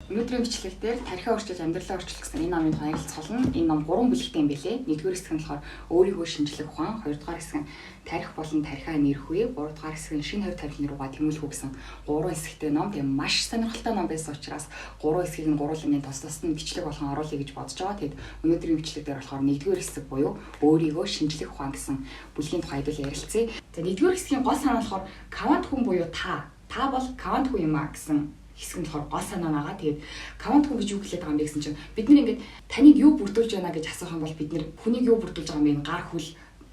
Өнөөдрийн бичлэг дээр тархиа өөрчилж, амьдралаа өөрчлөх гэсэн энэ номын тухай ярилцах болно. Энэ ном 3 бүлэгтэй юм билээ. Нэгдүгээр хэсэг нь болохоор өөрийгөө шинжлэх ухаан, хоёрдугаар хэсэг нь тархи болон тархиа нэрхүү, гуравдугаар хэсэг нь шинэ хувь тавилан руугаа тэмүүлэх үү гэсэн 3 хэсэгтэй ном. Тэгээ маш сонирхолтой ном байсан учраас 3 хэсгийг нь гурван тус тусад нь бичлэг болгон оруулъя гэж бодож байгаа. Тэгэд өнөөдрийн бичлэг дээр болохоор нэгдүгээр хэсэг буюу өөрийгөө шинжлэх ухаан гэсэн бүлгийн тухай хэдүүл ярилцъя. За, нэгдүгээр хэсгийн гол санаа болохоор квант хүн буюу та. Та бол квант хүн юм а гэсэн хэсэг нь болохоор гол санаа байгаа. Тэгээд квант хүн гэж юу хэлээд байгаа юм бэ гэсэн чинь бид нар ингээд таныг юу бүрдүүлж байна гэж асуух юм бол бид нар хүнийг юу бүрдүүлж байгаа юм бэ? Гар хөл,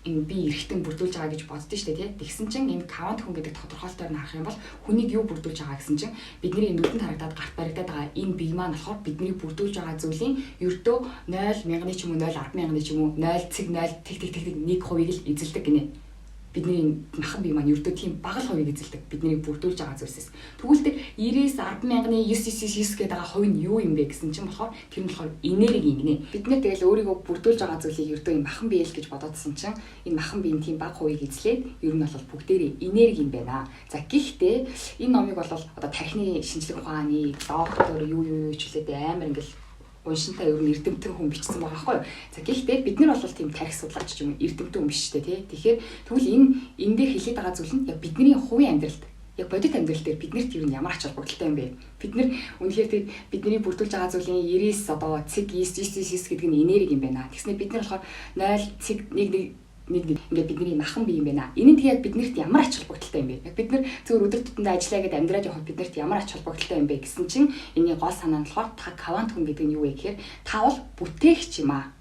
энэ би эргэтэн бүрдүүлж байгаа гэж боддоо шүү дээ, тий. Тэгсэн чинь энэ квант хүн гэдэг тодорхойлолтоор нь харах юм бол хүнийг юу бүрдүүлж байгаа гэсэн чинь бидний нүдэнд харагдаад, гарт баригдаад байгаа энэ бие маань болохоор бидний бүрдүүлж байгаа зүйлийн ердөө 0 мянганы ч юм уу, 0 10 мянганы ч юм уу, 0 цэг 0 тэг тэг тэг тэг 1 хувийг л эзэлдэг гинэ. Бидний махан бие маань ердөө тийм бага л хувийг эзэлдэг бидний бүрдүүлж байгаа зүйлсээс. Тэгвэл тэр 99 10 мянганы 9 9 9 9 гэдэг байгаа хувь нь юу юм бэ гэсэн чинь болохоор тэр нь болохоор энерги юм гинэ. Бид нэр тэгэл өөрийгөө бүрдүүлж байгаа зүйлийг ердөө энэ махан бие л гэж бодоодсэн чинь энэ махан биеийн тийм бага хувийг эзлээд ер нь бол бүгдээрээ энерги юм байна. За, гэхдээ энэ номыг бол одоо тархины шинжлэх ухааны доктор юу юу юу ч үлээд амар ингээл уншинтай, ер нь эрдэмтэн хүн бичсэн байгаа байхгүй юу. За, гэхдээ бид нар бол тийм тархи судлаач ч юм уу, эрдэмтэн хүн биш шүү дээ, тий. Тэгэхээр тэгвэл энэ энэ дээр хэлээд байгаа зүйл нь яг бидний хувийн амьдралд, яг бодит амьдрал дээр биднэрт ер нь ямар ач холбогдолтой юм бэ? Бид нар үнэхээр тэр бидний бүрдүүлж байгаа зүйлийн 99 одоо цэг 9 9 9 9 гэдэг нь энерги юм байна. Тэгснээр бид нар болохоор 0 цэг 1 1 нэг нэг ингээд бидний махан бие юм байна. Энэ нь тэгээд биднэрт ямар ач холбогдолтой юм бэ? Яг бид нар зөвхөн өдөр тутамдаа ажиллая гэдээ амьдраад явхад биднэрт ямар ач холбогдолтой юм бэ гэсэн чинь энэний гол санаа нь болохоор та квант хүн гэдэг нь юу вэ гэхээр та бол бүтээгч юм аа.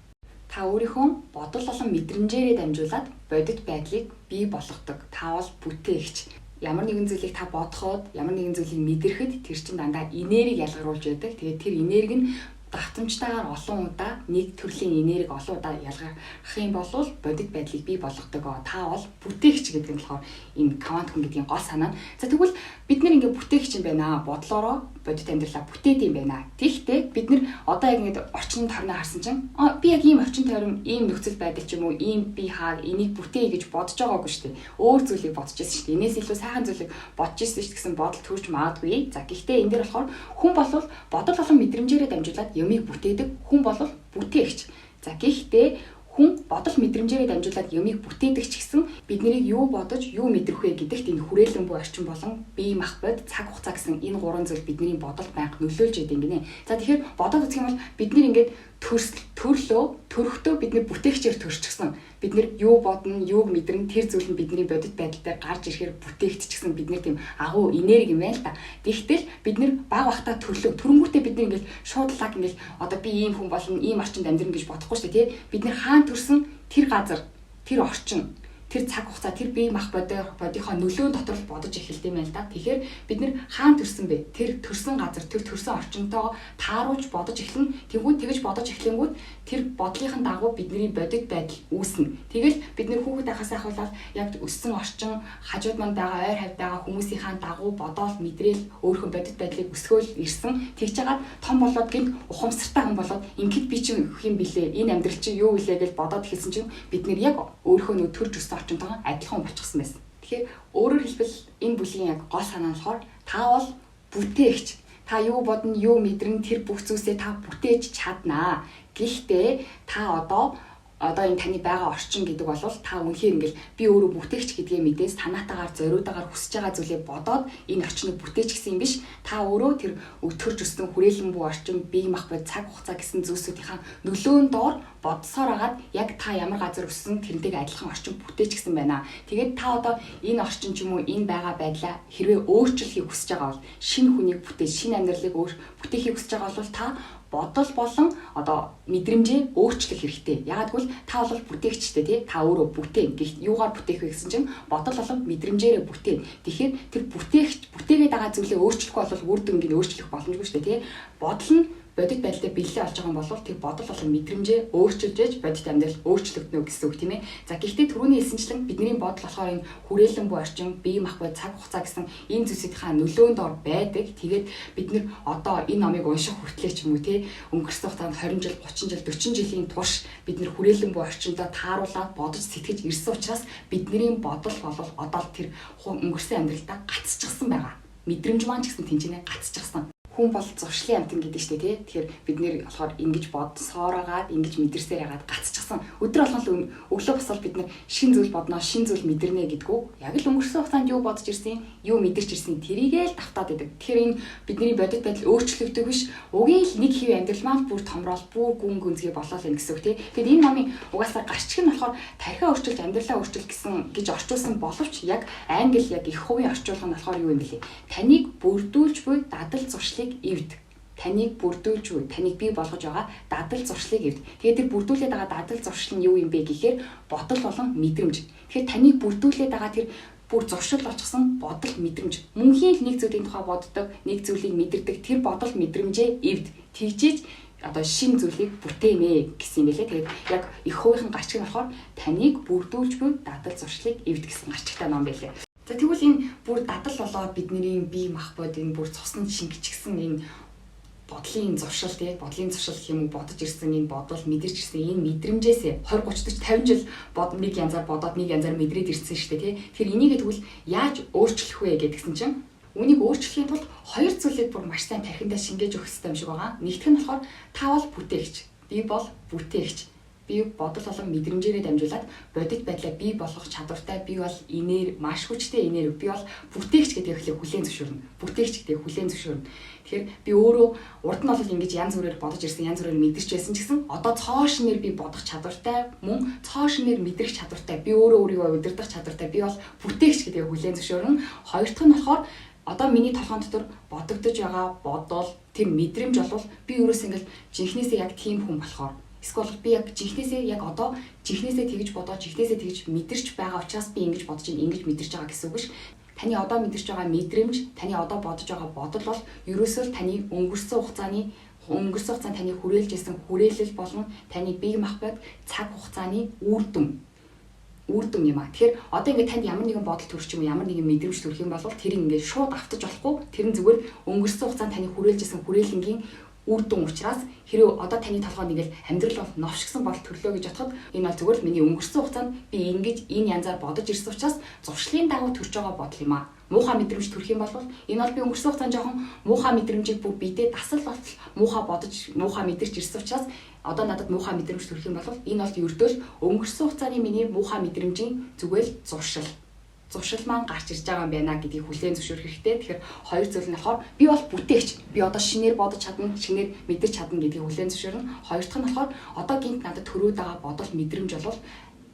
Та өөрийнхөө бодол болон мэдрэмжээрээ дамжуулаад бодит байдлыг бий болгодог. Та бол бүтээгч. Ямар нэгэн зүйлийг та бодоход, ямар нэгэн зүйлийг мэдрэхэд тэр чинь дандаа энерги ялгаруулж байдаг. Тэгээд тэр энерги нь давтамжтайгаар олон удаа, нэг төрлийн энерги олон удаа ялгарх юм бол бодит байдлыг бий болгодог. Та бол бүтээгч гэдэг нь болохоор энэ квант хүн гэдгийн гол санаа. За, тэгвэл бид нар ингээ бүтээгч юм байна. Бодлоороо бодит амьдралаа бүтээдэг юм байна. Тэгэхдээ бид нар одоо яг ингээд орчин тойрноо харсан чинь би яг ийм орчин тойрон, ийм нөхцөл байдал ч юм уу, ийм би хаа энийг бүтээе гэж бодож байгаагүй шүү дээ. Өөр зүйлийг бодож байсан шүү дээ. Энээс илүү сайхан зүйлийг бодож байсан шүү гэсэн бодол төрж магадгүй. За, гэхдээ энэ дээр болохоор хүн болвол бодол болон мэдрэмжээрээ дамжуулаад юмыг бүтээдэг. Хүн болвол бүтээгч. За, гэхдээ хүн бодол мэдрэмжээрээ дамжуулаад юмыг бүтээдэг ч гэсэн бид нарыг юу бодож, юу мэдрэх вэ гэдэгт энэ хүрээлэн буй орчин болон бие махбод, цаг хугацаа гэсэн энэ гурван зүйл бидний бодолд байнга нөлөөлж байдаг гинэ. За, тэгэхээр бодоод үзэх юм бол бид нар ингээд төрлөө, төрөхдөө бид нар бүтээгчээр төрчихсөн. Бид нар юу бодно, юуг мэдэрнэ, тэр зүйл нь бидний бодит байдал дээр гарч ирэхээр бүтээгдчихсэн, бид нар тийм агуу энерги юм байна л да. Тэгтэл бид нар бага бахтаа төрлөө, төрөнгүүтээ бид нар ингээл шууд лаг ингээл одоо би ийм хүн болно, ийм орчинд амьдрна гэж бодохгүй шүү дээ, тий. Бид нар хаана төрсөн тэр газар, тэр орчин, тэр цаг хугацаа, тэр бие мах бодийнхоо нөлөөн дотор л бодож эхэлдэг юм байна л да. Тэгэхээр бид нар хаана төрсөн бэ? Тэр төрсөн газар, тэр төрсөн орчинтойгоо тааруулж бодож эхэлнэ. Тэнгүүд тэгж бодож эхлэнгүүт тэр бодлынхын дагуу бидний бодит байдал үүснэ. Тэгэл бид нар хүүхэд байхаас ахуулаад яг өссөн орчин, хажууд манд байгаа, ойр хавьд байгаа хүмүүсийнхаа дагуу бодоол, мэдрээл, өөрийнхөө бодит байдлыг өсгөөл ирсэн. Тэгж жагаад том болоод гинт ухамсартай хүн болоод ингээд би чинь юм бэлээ? Энэ амьдрал чинь юу вүлээ гэж бодоод эхэлсэн чинь бид нар яг өөрийнхөө нөө төрж өссөн орчинтойгоо адилхан болчихсон байсан. Тэгэхээр өөрөөр хэлбэл энэ бүлгийн яг гол санаа нь болохоор та бол бүтээгч. Та юу бодно, юу мэдэрнэ, тэр бүх зүйлсээ та бүтээж чаднаа. Гэхдээ та одоо энэ таны байгаа орчин гэдэг бол та үнэхээр ингээл би өөрөө бүтээгч гэдгээ мэдээс санаатаагаар, зориудаагаар хүсэж байгаа зүйлээ бодоод энэ орчныг бүтээч гэсэн юм биш. Та өөрөө тэр төрж өссөн хүрээлэн буй орчин, бие махбод, цаг хугацаа гэсэн зүйлсүүдийнхаа нөлөөн доор бодсоор агаад яг та ямар газар өссөн тэрнтэйг адилхан орчин бүтээч гэсэн байна. Тэгээд та одоо энэ орчин ч юм уу, энэ байгаа байдлаа хэрвээ өөрчлөхийг хүсэж байгаа бол, шинэ хүнийг бүтээж, шинэ амьдралыг өөр бүтээхийг хүсэж байгаа бол та бодол болон одоо мэдрэмжээ өөрчлөх хэрэгтэй. Яагаад гэвэл та бол бүтээгчтэй, тий, та өөрөө бүтээн. Гэхдээ юугаар бүтээх вэ гэсэн чинь бодол болон мэдрэмжээрээ бүтээн. Тэгэхээр тэр бүтээгч бүтээгээд байгаа зүйлээ өөрчлөхгүй бол үр дүнг нь өөрчлөх боломжгүй шүү дээ, тий. Бодол нь бодит байдлаа бэлээ олж байгаа юм бол тэр бодол болон мэдрэмжээ өөрчилж ээж бодит амьдрал өөрчлөгдөнө гэсэн үг, тийм ээ. За, гэхдээ түрүүний хэлсэнчлэн бидний бодол болохоор энэ хүрээлэн буй орчин, бие махбод, цаг хугацаа гэсэн энэ зүйлсийнхаа нөлөөнд ор байдаг. Тэгээд бид нар одоо энэ номыг унших хүртлээр ч юм уу, тий, өнгөрсөн хугацаанд 20 жил, 30 жил, 40 жилийн турш бид нар хүрээлэн буй орчиндөө тааруулаад бодож сэтгэж ирсэн учраас бидний бодол бол одоо тэр өнгөрсөн амьдралдаа гацчихсан байгаа. Мэдрэмж маань ч гэсэн тэнцэнэ гацчихсан. Хүн бол зуршлын амтан гэдэг штэ тий. Тэгэхээр бид нэр болохоор ингэж бодсоороогаад ингэж мэдэрсээр хагаад гацчихсан. Өдөр болгон л өглөө босоод бид нэр шин зүйл бодноо, шин зүйл мэдэрнэ гэдгүү. Яг л өнгөрсөн хугацаанд юу бодож ирсэн, юу мэдэрч ирсэн тэрийгээ л давтаад идэг. Тэгэхээр энэ бидний бодит байдал өөрчлөгдөг биш. Угийн л нэг хэв амьдрал маань бүр томрол, бүр гүн гүнзгий болоо л юм гэсэн үг тий. Тэгэхээр энэ номын угаасаа гарчиг нь болохоор тархиа өөрчилж амьдралаа өөрчил гэсэн гэж орчуулсан боловч яг англи яг их хувийн орчуулга нь болохоор юу юм бэлээ? Таныг бүрдүүлж буй дадал зуршлыг эвд. Таныг бүрдүүлж буй, таныг бий болгож байгаа дадал зуршлыг эвд. Тэгээд тэр бүрдүүлээд байгаа дадал зуршил нь юу юм бэ гэхээр бодол болон мэдрэмж. Тэгэхээр таныг бүрдүүлээд байгаа тэр бүр зуршил болчихсон бодол мэдрэмж. Мөнхийн л нэг зүйлийн тухай боддог, нэг зүйлийг мэдэрдэг тэр бодол мэдрэмжээ эвд. Тэгжиж одоо шин зүйлийг бүтээнэ гэсэн юм байлээ. Тэгээд яг их хувийнхан гарчиг нь болохоор таныг бүрдүүлж буй дадал зуршлыг эвд гэсэн гарчигтай ном байлээ. За тэгвэл энэ бүр дадал болоод бидний бие махбод энэ бүр цуснд шингэчихсэн энэ бодлын зуршил тий, бодлын зуршил гэх юм уу, бодож ирсэн энэ бодол, мэдэрч ирсэн энэ мэдрэмжээс 20 30 40 50 жил бод нэг янзаар бодоод нэг янзаар мэдрээд ирсэн шүү дээ тий. Тэгэхээр энийг тэгвэл яаж өөрчлөх вэ гэдгсэн чинь үүнийг өөрчлөхийн тулд хоёр зүйлийг бүр маш сайн тархиндаа шингээж өгөх хэрэгтэй юм шиг байгаа. Нэгдэх нь болохоор та бол бүтээгч, би бол бүтээгч. Би бодол болон мэдрэмжээрээ дамжуулаад бодит байдлаа бий болгох чадвартай, би бол энер маш хүчтэй энер, би бол бүтээгч гэдгийг эхлээ хүлээн зөвшөөрнө. Бүтээгч гэдгийг хүлээн зөвшөөрнө. Тэгэхээр би өөрөө урд нь бол ингэж янз бүрээр бодож ирсэн, янз бүрээр мэдэрч байсан ч гэсэн одоо цоо шинээр би бодох чадвартай, мөн цоо шинээр мэдрэх чадвартай, би өөрөө өөрийгөө удирдах чадвартай, би бол бүтээгч гэдгийг хүлээн зөвшөөрнө. Хоёр дахь нь болохоор одоо миний толгойн дотор бодогдож байгаа бодол, тэр мэдрэмж бол би өөрөөсөө ингээл жинхнээсээ яг тийм хүн болохоор эсвэл би яг жинхнээсээ яг одоо жинхнээсээ тэгж бодоод жинхнээсээ тэгж мэдэрч байгаа учраас би ингэж бодож байна, ингэж мэдэрч байгаа гэсэн үг биш. Таны одоо мэдэрч байгаа мэдрэмж, таны одоо бодож байгаа бодол бол ерөөсөө л таны өнгөрсөн хугацаанд таны хүрээлж исэн хүрээлэл болон таны бие махбод цаг хугацааны үр дүн юм а. Тэгэхээр одоо ингээд танд ямар нэгэн бодол төрч юм уу, ямар нэгэн мэдрэмж төрөх юм бол тэрийг ингээд шууд автаж болохгүй. Тэр нь зүгээр өнгөрсөн хугацаанд таны хүрээлж исэн хүрээлэнгийн үр дүн учраас хэрвээ одоо таны толгойд ингээл амьдрал бол новшгсан бодол төрлөө гэж бодоход энэ бол зүгээр л миний өнгөрсөн хугацаанд би ингэж энэ янзаар бодож ирсэн учраас зуршлын дагуу төрж байгаа бодол юм а. Муухай мэдрэмж төрөх юм бол энэ бол би өнгөрсөн хугацаанд жоохон муухай мэдрэмжийг бүр бидээ дасал болтол муухай бодож муухай мэдэрч ирсэн учраас одоо надад муухай мэдрэмж төрөх юм бол энэ бол ердөөл өнгөрсөн хугацааны миний муухай мэдрэмжийн зүгээр л зуршил маань гарч ирж байгаа юм байна гэдгийг хүлээн зөвшөөрөх хэрэгтэй. Тэгэхээр хоёр зүйл нь болохоор би бол бүтээгч. Би одоо шинээр бодож чадна, шинээр мэдэрч чадна гэдгийг хүлээн зөвшөөрнө. Хоёр дахь нь болохоор одоо гинт надад төрөөд байгаа бодол мэдрэмж бол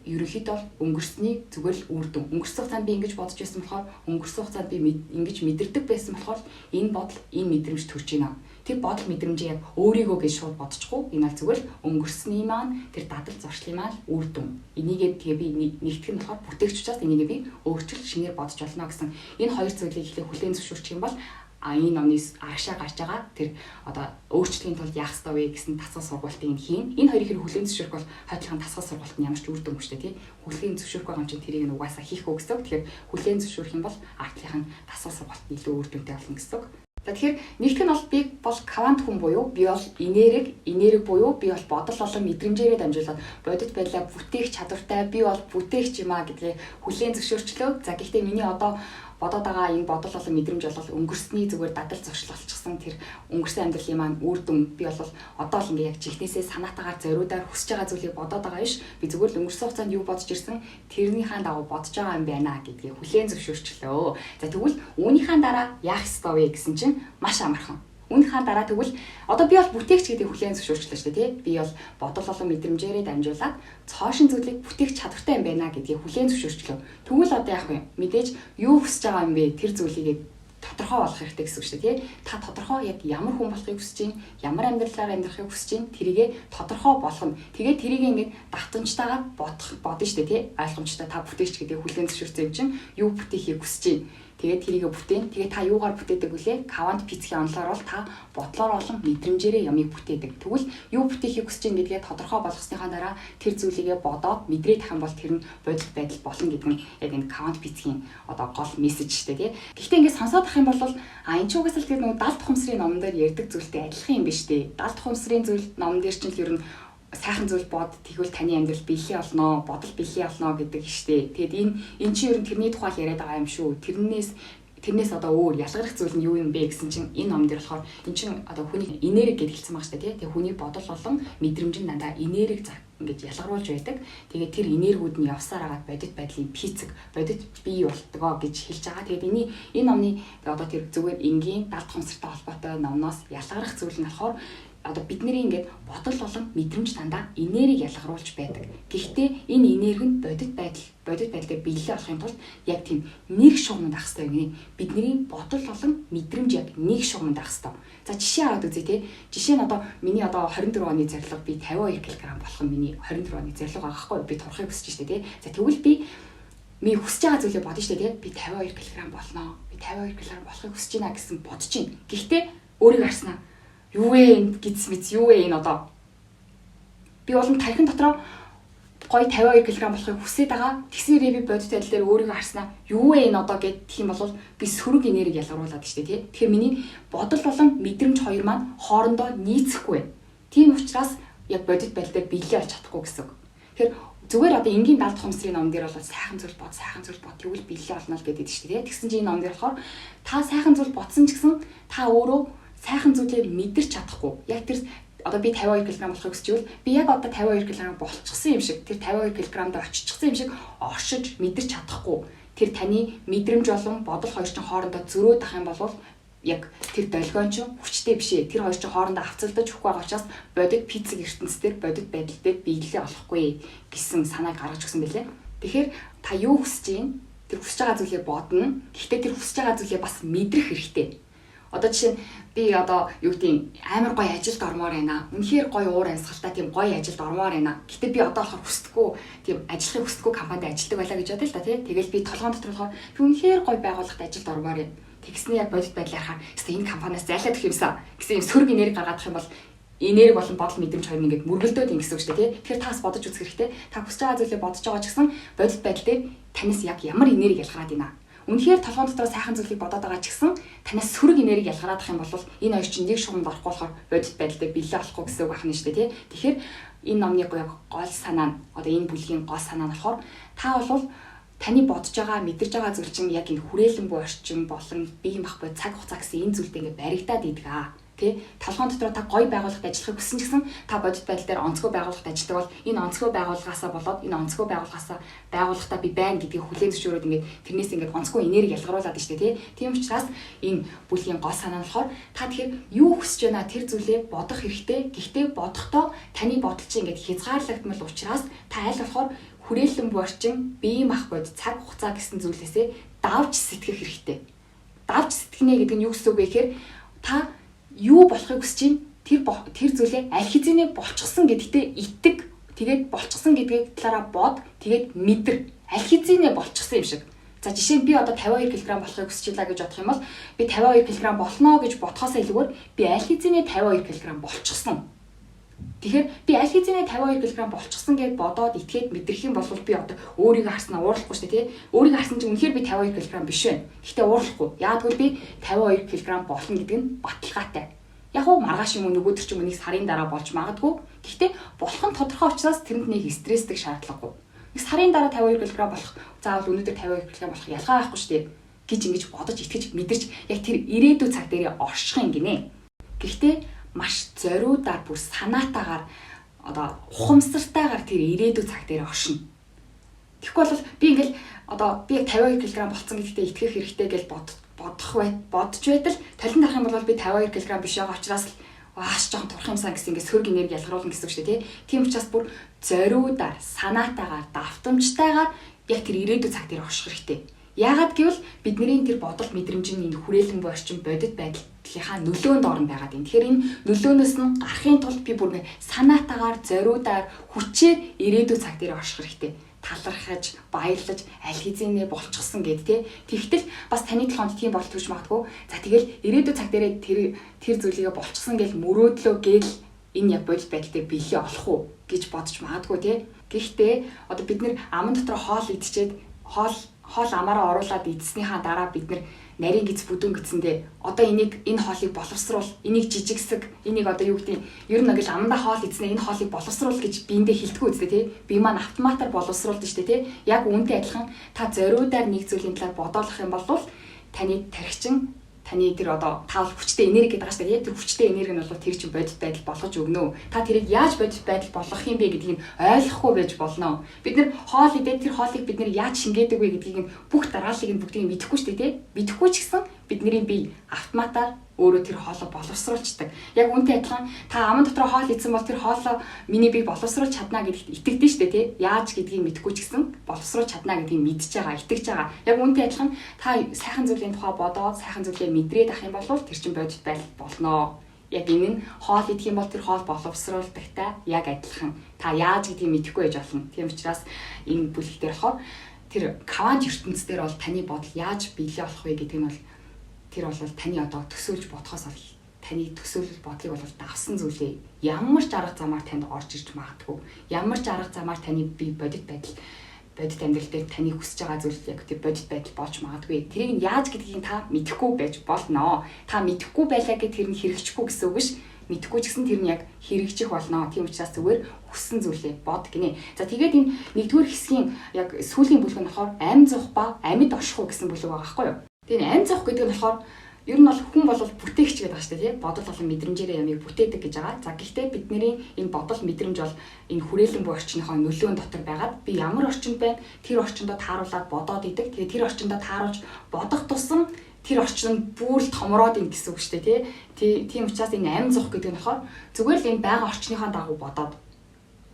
ерөнхийдөө бол өнгөрсний зүгээр л үр дүн. Өнгөрсөн хугацаанд би ингэж бодож байсан болохоор өнгөрсөн хугацаанд би ингэж мэдэрдэг байсан болохоор энэ бодол, энэ мэдрэмж төрж байна. Тэр бодол мэдрэмжээ яг өөрийгөө гэж шууд бодчихгүй. Энэ бол зүгээр л өнгөрсний маань тэр дадал зуршлын маань үр дүн. Энийгээ тэгээ би нэгтгэх нь болохоор бүтээгч учраас энийгээ би өөрчил шинээр бодож болно гэсэн энэ хоёр зүйлийг эхлээ хүлээн зөвшөөрчих юм бол энэ номны арагшаа гарч байгаа тэр одоо өөрчлөхийн тулд яах ёстой вэ гэсэн дасгал сургалтыг хийн. Энэ хоёрыг хэрэг хүлээн зөвшөөрөх бол хойдлохын дасгал сургалт нь ямар ч үр дүн шүү дээ тий. Хүлээн зөвшөөрөх байгаа юм чинь тэрийг нь угаасаа хийхгүй гэсэн үг. Тэгэхээр хүлээн зөвшөөрөх юм бол артлынх нь дасгал сургалт нь илүү үр дүнтэй болно гэсэн үг. За тэгэхээр нэгтгэх нь бол би бол квант хүн буюу би бол энерги буюу би бол бодол болон мэдрэмжээрээ дамжуулаад бодит байдлаа бүтээх чадвартай, би бол бүтээгч юм а гэдгийг хүлээн зөвшөөрчлөө. За гэхдээ миний одоо бодоод байгаа энэ бодол болон мэдрэмж бол өнгөрсний зүгээр дадал зуршил болчихсон тэр өнгөрсөн амьдралын маань үр дүн. Би бол одоо л ингээ яг жихнээсээ санаатаагаар зориудаар хүсэж байгаа зүйлийг бодоод байгаа биш. Би зүгээр л өнгөрсөн хугацаанд юу бодож ирсэн тэрнийхээ дагуу бодож байгаа юм байна гэдгийг хүлээн зөвшөөрчлөө. За тэгвэл үүнийхээ дараа яах ёстой вэ гэсэн чинь маш амархан. Үүнийхээ дараа тэгвэл одоо би бол бүтээгч гэдгийг хүлээн зөвшөөрчлөө шүү дээ тий. Би бол бодол болон мэдрэмжээрээ дамжуулаад цоошин зүйлийг бүтээх чадвартай юм байна гэдгийг хүлээн зөвшөөрчлөө. Тэгвэл одоо яах вэ? Мэдээж юу хүсэж байгаа юм бэ? Тэр зүйлийг тодорхой болох хэрэгтэй гэсэн үг шүү дээ тий. Та тодорхой яг ямар хүн болохыг хүсэж байна, ямар амьдралаар амьдрахыг хүсэж байна, тэрийгэ тодорхой болгоно. Тэгээд тэрийг ингээд давтамжтайгаар бодно шүү дээ тий. Ойлгомжтой та бүтээгч гэдгийг хүлээн зөвшөөрсөн юм чинь юу бүтээхийг хүсэж байна. Тэгээд тэрийгэ бүтээн. Тэгээд та юугаар бүтээдэг вүлээ? Квант физикийн онолоор бол та бодлоор болон мэдрэмжээрээ ямыг бүтээдэг. Тэгвэл юу бүтээхийг хүсэж байна гэдгээ тодорхой болгосныхаа дараа тэр зүйлийгээ бодоод мэдрээд тах юм бол тэр нь бодит байдал болно гэдэг нь яг энэ квант физикийн одоо гол мессеж шүү дээ тий. Гэхдээ ингээд сонсоод ах юм бол энэ ч угаасаа л тэр нөгөө 70 тухамсрын номон дээр ярьдаг зүйлтэй адилхан юм биш үү? 70 тухамсрын зүйл номон дээр чинь л ер нь сайхан зүйл бод, тэгвэл таны амьдрал бэлээ болно, бодол бэлээ болно гэдэг штэ. Тэгээд энэ чинь ер нь тэрний тухай яриад байгаа юм шүү. Тэрнээс Тэрнээс одоо өөр ялгарх зүйл нь юу юм бэ гэсэн чинь энэ ном дээр болохоор эн чинь одоо хүний энерги гэж хэлсэн байгаа шүү дээ, тий. Тэгээ хүний бодол болон мэдрэмж нь дандаа энерги ингэж ялгаруулж байдаг. Тэгээд тэр энергиуд нь явсаар агаад бодит байдлын физик, бодит бий болтгоо гэж хэлж байгаа. Тэгээд энэ номны одоо тэр зүгээр энгийн далд ухамсартай холбоотой номноос ялгарх зүйл нь болохоор одоо бидний ингээд бодол болон мэдрэмж дандаа энерги ялгаруулж байдаг. Гэхдээ энэ энерги нь бодит байдлаар биелэлээ олохын тулд яг тийм нэг шугамд ах хэрэгтэй юм. Бидний бодол болон мэдрэмж яг нэг шугамд ах хэрэгтэй. За жишээ аваад үзье те. Жишээ нь одоо миний одоо 24 оны зорилго би 52 кг болох нь миний 24 оны зорилго байгаа хгүй, би турахыг хүсэж штэ те. За тэгвэл би хүсэж байгаа зүйлээ бодно штэ те. Би 52 кг болно. Би 52 кг болохыг хүсэж байна гэсэн бодож байна. Гэхдээ өөрийгөө харснаа юу вэ энэ гиз мэт юу вэ энэ одоо би болон тархин дотроо гоё 52 кг болохыг хүсээд байгаа. Тэгснээрээ би бодит байдал дээр өөрийгөө харснаа юу вэ энэ одоо гэх юм бол би сөрөг энерги ялгаруулад штэ тий. Тэгэхээр миний бодол болон мэдрэмж хоёр маань хоорондоо нийцэхгүй байна. Тийм учраас яг бодит байдал дээр биелээ олж чадахгүй гэсэн үг. Тэгэхээр зүгээр одоо энгийн далд ухамсарын ном дээр бол сайхан зүйл бод, сайхан зүйл бод, тэгвэл биелээ олно л гэдэг штэ тий. Тэгсэн чинь энэ ном дээр болохоор та сайхан зүйл бодсон ч гэсэн та өөрөө сайхан зүйлээ мэдэрч чадахгүй. Яг тэр одоо би 52 кг болохыг хүсч ивэл би яг одоо 52 кг болчихсон юм шиг, тэр 52 кг-д очичихсан юм шиг оршиж мэдэрч чадахгүй. Тэр таны мэдрэмж болон бодол хоёр чинь хоорондоо зөрөөд ах юм бол яг тэр долгион чинь хүчтэй биш ээ. Тэр хоёр чинь хоорондоо авцалдаж өгөхгүй байгаа учраас бодит физик ертөнцийн бодит байдал дээр биелэлээ олохгүй гэсэн санааг гаргаж өгсөн байлээ. Тэгэхээр та юу хүсэж байна? Тэр хүсэж байгаа зүйлээ бодно. Гэхдээ тэр хүсэж байгаа зүйлээ бас мэдрэх хэрэгтэй. Одоо жишээ нь би одоо юу гэдгийг амар гоё ажилд ормоор байна. Үнэхээр гоё уур амьсгалтай тийм гоё ажилд ормоор байна. Гэтэ би одоо болохоор хүсдэггүй, тийм ажиллахыг хүсдэггүй компанид ажилладаг байлаа гэж бодъё л та тий. Тэгэл би толгоон дотор болохоор би үнэхээр гоё байгууллагт ажилд ормоор байна. Тэгснээ яг бодит байдлаар харахаар өстой энэ компаниас зайлаад өгөх юмсан гэсэн юм сөрөг энерги гаргаадах юм бол энерги болон бодол мэдрэмж хоёр ингээд мөргөлдөөд юм гэсэн үг шүү дээ тий. Тэгэхээр таас бодож үзэх хэрэгтэй. Та хүсэж байгаа зүйлээ бодож байгаа ч гэсэн бодит байдал дээр танаас яг ямар энерги ялгараад байна. Үнэхээр толгоон дотор сайхан зүйлийг бодоод байгаа ч гэсэн танаас сөрөг энерги ялгараадах юм бол энэ хоёр чинь нэг шугамд орохгүй болохоор бодит байдал дээр биелээ олохгүй гэсэн үг байна шүү дээ тий. Тэгэхээр энэ номны гол санаа нь одоо энэ бүлгийн гол санаа нь болохоор та бол таны бодож байгаа, мэдэрч байгаа зүйл чинь яг энэ хүрээлэн буй орчин болон бие махбод цаг хугацаа гэсэн энэ зүйлтэй ингээд баригдаад идэг аа. Тэ, толгоон дотор та гоё байгууллагад ажиллахыг хүссэн ч гэсэн та бодит байдал дээр онцгой байгууллагад ажилладаг бол энэ онцгой байгууллагаасаа болоод энэ онцгой байгууллагаасаа байгууллагатаа би байна гэдгийг хүлээн зөвшөөрөөд ингээд тэрнээс ингээд онцгой энерги ялгаруулад байна шүү дээ, тий. Тийм учраас энэ бүлгийн гол санаа нь болохоор та тэгэхээр юу хүсэж байна тэр зүйлээ бодох хэрэгтэй. Гэхдээ бодохдоо таны бодол чинь ингээд хязгаарлагдмал учраас та аль болохоор хүрээлэн буй орчин, бие махбод, цаг хугацаа гэсэн зүйлээсээ давж сэтгэх хэрэгтэй. Давж сэтгэнэ гэдэг нь юу гэсэн үг вэ гэхээр та юу болохыг хүсэж чинь тэр зүйлээ аль хэзээ болчихсон гэдэгтээ итэг, тэгээд болчихсон гэдгийг талаараа бод, тэгээд мэдэр, аль хэзээ болчихсон юм шиг. За жишээ нь би одоо 52 кг болохыг хүсэж байлаа гэж бодох юм бол би 52 кг болно гэж бодхоосоо илүүгээр би аль хэзээ 52 кг болчихсон. Тэгэхээр би аль хэзээ 52 кг болчихсон гэж бодоод итгээд мэдрэх юм бол би одоо өөрийгөө харснаа уурлахгүй шүү дээ, тий. Өөрийгөө харсан чинь үнэхээр би 52 кг биш байна. Гэхдээ уурлахгүй. Яагаад гэвэл би 52 кг болно гэдэг нь баталгаатай. Яг уу маргааш юм уу нөгөөдөр ч юм уу нэг сарын дараа болж магадгүй. Гэхдээ болох нь тодорхой учраас тэрэнд нэг стрессдэг шаардлагагүй. Нэг сарын дараа 52 кг болох, заавал өнөөдөр 52 кг болох ялгаа байхгүй шүү дээ гэж ингэж бодож итгэж мэдэрч яг тэр ирээдүйн цаг дээрээ орших юм гинэ. Гэхдээ маш зориудаар бүр санаатаагаар одоо ухамсартайгаар тэр ирээдүйн цаг дээр оршино. Тэгэхгүй бол би ингээл одоо би яг 52 кг болцсон гэдэгтээ итгэх хэрэгтэй гэж бодож байтал толон дарах юм бол би 52 кг биш байгаа учраас ааш жоохон турах юмсан гэсэн ингээд сөрөг энерги ялгаруулна гэсэн үг шүү дээ, тий. Тийм учраас бүр зориудаар, санаатаагаар, давтамжтайгаар яг тэр ирээдүйн цаг дээр орших хэрэгтэй. Яагаад гэвэл бидний тэр бодол мэдрэмж нь энэ хүрээлэн буй орчин бодит байдлынхаа нөлөөнд орно байгаад байна. Тэгэхээр энэ нөлөөнөөс нь гарахын тулд би бүр санаатаагаар, зориудаар, хүчээр ирээдүйн цаг дээр орших хэрэгтэй. Талархаж, баярлаж, аль хэзээ болчихсон гэд тэ. Тэгтэл бас таны толгойд тийм бодол төрж магадгүй. За тэгэл ирээдүйн цаг дээрээ тэр зүйлийгээ болчихсон гэл мөрөөдлөө гээл энэ яг бодит байдал дээр биелээ олох уу гэж бодож магадгүй тэ. Гэхдээ одоо бид нэр аман дотор хоол идчихэд хоол амаараа оруулаад идснийхаа дараа бид нэр нарийн гиз бүдүүн гисэндээ одоо энийг энэ хоолыг боловсруул, энийг жижигсэг, энийг одоо юу гэдэг нь ер нь ингээл амандаа хоол идснээ энэ хоолыг боловсруул гэж биендээ хэлдэггүй үстэй тий. Би маань автоматар боловсруулдаг штэ тий. Яг үүнтэй адилхан та зориудаар нэг зүйлийн талаар бодоолох юм бол таны тархичин таны тэр одоо та бол хүчтэй энерги гэдэг байгаа шүү дээ. Тэр хүчтэй энерги нь бол тэр чинь бодит байдал болгож өгнө. Та тэрийг яаж бодит байдал болгох юм бэ гэдгийг ойлгохгүй байж болно. Бид нэр хоол идээд тэр хоолыг бид нэр яаж шингээдэг вэ гэдгийг нь бүх дарааллыг нь бүгдийг мэдэхгүй шүү дээ, тий? Мэдэхгүй ч гэсэн бидний бие автоматар өөрөө тэр хоолоо боловсруулцдаг. Яг үүнтэй адилхан та аман дотроо хоол идсэн бол тэр хоолоо миний бие боловсруулж чадна гэдэгт итгэдэж шүү дээ, тий? Яаж гэдгийг мэдэхгүй ч гэсэн боловсруулж чадна гэдгийг мэдж байгаа, итгэж байгаа. Яг үүнтэй адилхан та сайхан зүйлийн тухай бодоод, сайхан зүйлээ мэдрээд ах юм бол тэр чинь бодит байдал болно. Яг энэ нь хоол идэх юм бол тэр хоол боловсруулдагтай яг адилхан. Та яаж гэдгийг мэдэхгүй байж болно. Тийм учраас энэ бүлэг дээр болохоор тэр квант ертөнц дээр бол таны бодол яаж биелээ болох вэ гэдэг нь бол тэр бол таны одоо төсөөлж бодохоос бол таны төсөөлөл бодлыг бол давсан зүйлээ ямар ч арга замаар танд орж ирж магадгүй. Ямар ч арга замаар таны бие бодит байдал, бодит амьдрал дээр таны хүсэж байгаа зүйл яг тэр бодит байдал болж магадгүй. Тэрийг нь яаж гэдгийг та мэдэхгүй байж болно. Та мэдэхгүй байлаа гэд тэр нь хэрэгжихгүй гэсэн үг биш. Мэдэхгүй ч гэсэн тэр нь яг хэрэгжих болно. Тийм учраас зүгээр хүссэн зүйлээ бод гинэ. За тэгээд энэ нэгдүгээр хэсгийн яг сүүлийн бүлэг нь болохоор амь зух ба амьд оршихуу гэсэн бүлэг байгаа байхгүй юу? Тэгээд амь зух гэдэг нь болохоор ер нь бол хүн бол бүтээгч гэдэг байгаа шүү дээ, тий? Бодол болон мэдрэмжээрээ ямыг бүтээдэг гэж байгаа. За гэхдээ бидний энэ бодол мэдрэмж бол энэ хүрээлэн буй орчныхоо нөлөөн дотор байгаад би ямар орчинд байна, тэр орчиндөө тааруулаад бодоод идэг. Тэгээд тэр орчиндөө тааруулж бодох тусам тэр орчин нь бүр л томроод ин гэсэн үг шүү дээ, тий? Тийм учраас энэ амь зух гэдэг нь болохоор зүгээр л энэ байгаа орчныхоо дагуу бодоод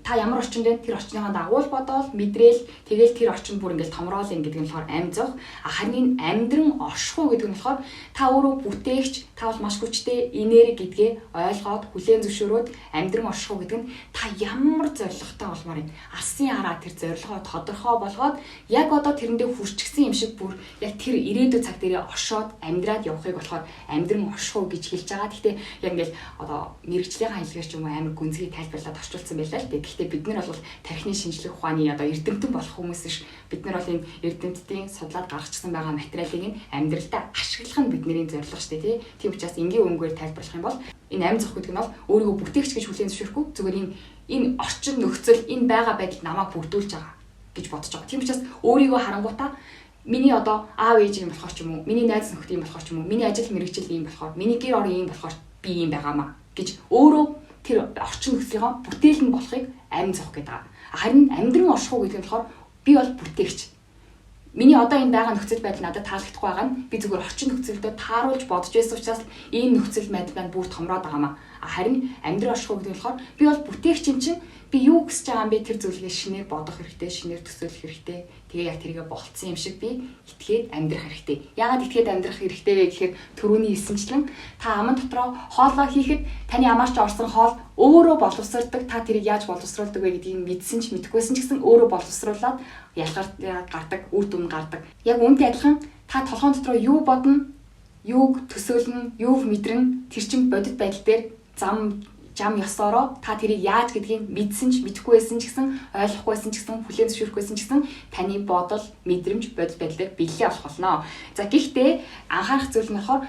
та ямар орчинд байна тэр орчныхоо дагуу л бодоол мэдрээл тэгэл тэр орчин бүр ингээл томроол ин гэдэг нь болохоор амь зух. Харин энэ амьдран оршихуу гэдэг нь болохоор та өөрөө бүтээгч, та бол маш хүчтэй энерги гэдгээ ойлгоод хүлээн зөвшөөрөөд амьдран оршихуу гэдэг нь та ямар зорилготой болмоор юм. Алсын араа тэр зорилгоо тодорхой болгоод яг одоо тэрэндээ хүрчгсэн юм шиг бүр яг тэр ирээдүйн цаг дээрээ оршоод амьдраад явахыг болохоор амьдран оршихуу гэж хэлж байгаа. Гэхдээ яг ингээл одоо мэрэгжлийн хэлгээр ч юм уу амар гүнзгий тайлбарлаад орчуулсан байлаа л дээ. Гэхдээ бид нар бол тархины шинжлэх ухааны одоо эрдэмтэн болох хүмүүс биш. Бид нар бол энэ эрдэмтдийн судлаад гаргачихсан байгаа материалыг нь амьдралдаа ашиглах нь бидний зорилго шүү дээ, тий. Тийм учраас энгийн өнгөөр тайлбарлах юм бол энэ амь зух гэдэг нь бол өөрийгөө бүтээгч гэж хүлээн зөвшөөрөхгүй зүгээр энэ орчин нөхцөл энэ байгаа байдал намайг бүрдүүлж байгаа гэж бодож байгаа. Тийм учраас өөрийгөө харангуйтаа миний одоо аав ээж юм болохоор ч юм уу, миний найз нөхдөд юм болохоор ч юм уу, миний ажил мэргэжил юм болохоор, миний гэр орон юм болохоор би юм байгаамаа гэж өөрөө тэр орчин нөхцөлийнхөө бүтээл нь болохыг амь зух гэдэг байгаа. Харин амьдран оршихуу гэдэг нь болохоор би бол бүтээгч. Миний одоо энэ байгаа нөхцөл байдал надад таалагдахгүй байгаа нь би зүгээр орчин нөхцөлдөө тааруулж бодож байсан учраас ийм нөхцөл байдал маань бүр томроод байгаамаа. Харин амьдран оршихуу гэдэг нь болохоор би бол бүтээгч юм чинь би юу хүсэж байгаа юм бэ тэр зүйлгээ шинээр бодох хэрэгтэй, шинээр төсөөлөх хэрэгтэй. Тэгээ яг тэрийгэ болцсон юм шиг би итгээд амьдрах хэрэгтэй. Яагаад итгээд амьдрах хэрэгтэй вэ гэхээр түрүүний хэлсэнчлэн та аман дотроо хоолоо хийхэд таны амаарч орсон хоол өөрөө боловсролдог. Та тэрийг яаж боловсруулдаг вэ гэдгийг мэдсэн ч мэдэхгүйсэн ч гэсэн өөрөө боловсруулад ялгарт гардаг, үр дүн гардаг. Яг үүнтэй адилхан та толгоон дотроо юу бодно, юуг төсөөлнө, юуг мэдрэн тэр чинь бодит байдал дээр зам жам ёсоороо та тэрийг яаж гэдгийг мэдсэн ч мэдэхгүй байсан ч гэсэн ойлгохгүй байсан ч гэсэн хүлээн зөвшөөрөхгүй байсан ч гэсэн таны бодол, мэдрэмж, бодит байдлаар бэлээ болох болно. За гэхдээ анхаарах зүйл нь болохоор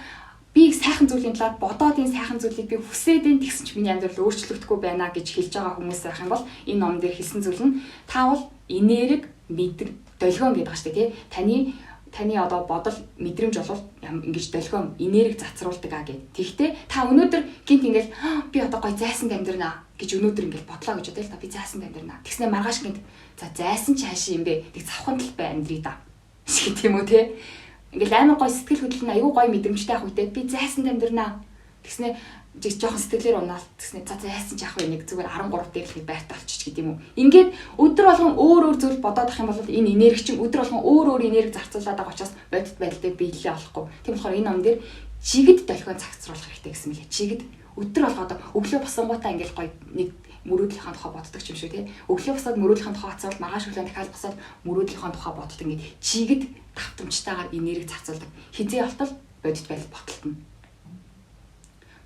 би сайхан зүйлийн талаар бодоод энэ сайхан зүйлийг би хүсээд энэ тэгсэн ч миний амьдрал өөрчлөгдөхгүй байна гэж хэлж байгаа хүмүүс байх юм бол энэ ном дээр хэлсэн зүйл нь та бол энерги, мэдэр, долгион гэдэг байгаа шүү дээ, тий. Таны одоо бодол мэдрэмж бол ингэж долгион энерги цацруулдаг а гэд. Тэгэхдээ та өнөөдөр гинт ингээл би одоо гой зайсанд амьдрнаа гэж өнөөдөр ингээл бодлоо гэж бодъё л та, би зайсанд амьдрнаа. Тэгснэ маргааш гинт за зайсан чи хаашаа юм бэ? Тэг завхан талбай амьдрий да. Шиг тийм үү те. Ингээл амар гой сэтгэл хөдлөл нь аюу гой мэдрэмжтэй ах үедээ би зайсанд амьдрнаа. Тэгснэ жоохон сэтгэлээр унаал тэгснэ за зайсан ч яах вэ нэг зүгээр 13 дээр л нэг байртай болчих гэдэг юм уу. Ингээд өдөр болгон өөр өөр зүйл бодоод ах юм бол энэ энерги чинь өдөр болгон өөр өөр энерги зарцуулаад байгаа учраас бодит байдал дээр биелэлээ олохгүй. Тийм болохоор энэ ном дээр чигд долгион цагцруулах хэрэгтэй гэсэн мэлээ. Чигд өдөр болгоод өглөө босонгуудаа ингээд гоё нэг мөрөөдлийнхаа тухай боддог юм шиг тий. Өглөө босоод мөрөөдлийнхаа тухай хацвал маргааш өглөө дахиад босоод мөрөөдлийнхаа тухай боддог ингээд чигд давтамжтайгаар энерги зарцуулдаг. Хизээ болтол бодит байдал ботолтно.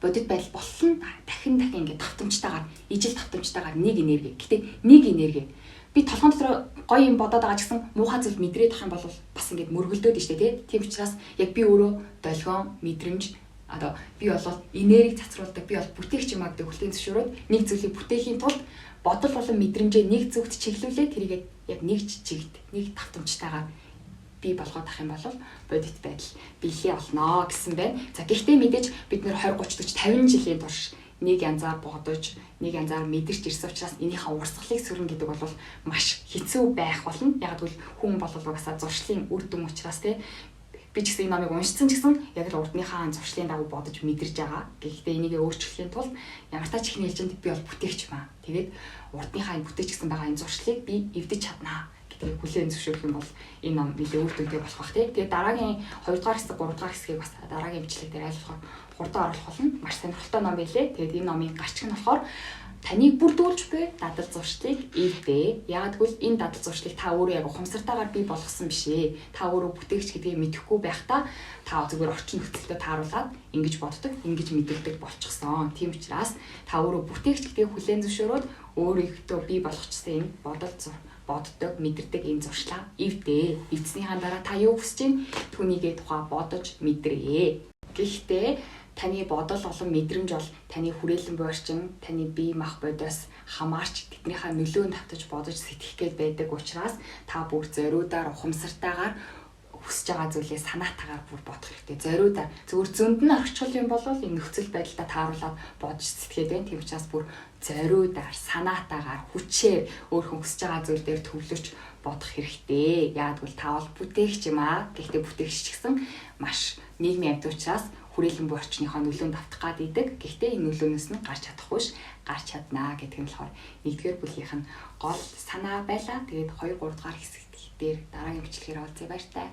Бодит байдал боллон дахин дахин ингээд давтамжтайгаар ижил давтамжтайгаар нэг энерги. Гэтэ нэг энерги. Би толгоон дотор гоё юм бодоод байгаа ч гэсэн муухай зүйл мэдрээд ах юм бол бас ингээд мөргөлдөөд нь штэ тий. Тийм учраас яг би өөрөө долгион мэдрэмж одоо би бол энерги цацруулдаг, би бол бүтээгч юм а гэдэг хүлээн зөвшөөрөөд нэг зүйлийг бүтээхийн тулд бодол болон мэдрэмжээ нэг зүгт чиглүүлээ тэрийг яг нэг чигт нэг давтамжтайгаар бий болгоод ах юм бол бодит байдал биелээ олноо гэсэн байна. За гэхдээ мэдээж бид нэр 20 30 40 50 жилийн турш нэг янзаар бодож, нэг янзаар мэдэрч ирсэн учраас энийхээ урсгалыг сөрнө гэдэг бол маш хэцүү байх болно. Яг гэвэл хүн бол угаасаа зуршлын үр дүн учраас тий би ч гэсэн энэ номыг уншсан ч гэсэн яг л урдныхаа зуршлын дагуу бодож мэдэрж байгаа. Гэхдээ энийг өөрчлөхийн тулд ямар ч ихний ээлжинд би бол бүтээгч маа. Тэгээд урдныхаа энэ бүтээгч гэсэн байгаа энэ зуршлыг би эвдэж чаднаа гэдгийг хүлээн зөвшөөрөх юм бол энэ ном нэлээд үр дүнтэй болох бах тий. Тэгээд дараагийн 2 дугаар хэсэг, 3 дугаар хэсгийг бас дараагийн бичлэг дээр айлтгах хурдан оруулах болно. Маш сонирхолтой ном байлээ. Тэгээд энэ номын гарчиг нь болохоор таныг бүрдүүлж буй дадал зуршлыг эвдээ. Яагаад гэвэл энэ дадал зуршлыг та өөрөө яг ухамсартайгаар бий болгосон биш ээ. Та өөрөө бүтээгч гэдгийг мэдэхгүй байхдаа та зүгээр орчин нөхцөлдөө тааруулаад ингэж боддог, ингэж мэдэрдэг болчихсон. Тийм учраас та өөрөө бүтээгч гэдгийг хүлээн зөвшөөрөөд өөрийгөө бий болгочихсон энэ бодол боддог, мэдэрдэг энэ зуршлаа эвдээ. Эвдснийхаа дараа та юу хүсэж байна? Түүнийгээ тухай бодож мэдрээ. Гэхдээ таны бодол болон мэдрэмж бол таны хүрээлэн буйрчин, таны бие мах бодоос хамаарч тэднийхээ нөлөөнд автаж бодож сэтгэх гээд байдаг учраас та бүр зориудаар ухамсартайгаар хүсэж байгаа зүйлээ санаатаагаар бүр бодох хэрэгтэй. Зориудаар зөвхөн зөнд нь орчихвол юм бол энэ нөхцөл байдалтай тааруулаад бодож сэтгэхэд байна. Тийм учраас бүр зориудаар, санаатаагаар, хүчээр өөрхөн хүсэж байгаа зүйл дээр төвлөрч бодох хэрэгтэй. Яагад гэвэл та бол бүтээгч юм аа. Гэхдээ бүтээгч ч гэсэн маш нийгмийн амьд учраас хүрээлэн буй орчныхоо нөлөөнд автах гад идэг. Гэхдээ энэ нөлөөнөөс нь гарч чадахгүй ш гарч чаднаа гэдэг нь болохоор нэгдүгээр бүлгийнх нь гол санаа байлаа. Тэгээд 2 3 дугаар хэсэг дээр дараагийн бичлэгээр уулзъя, баяртай.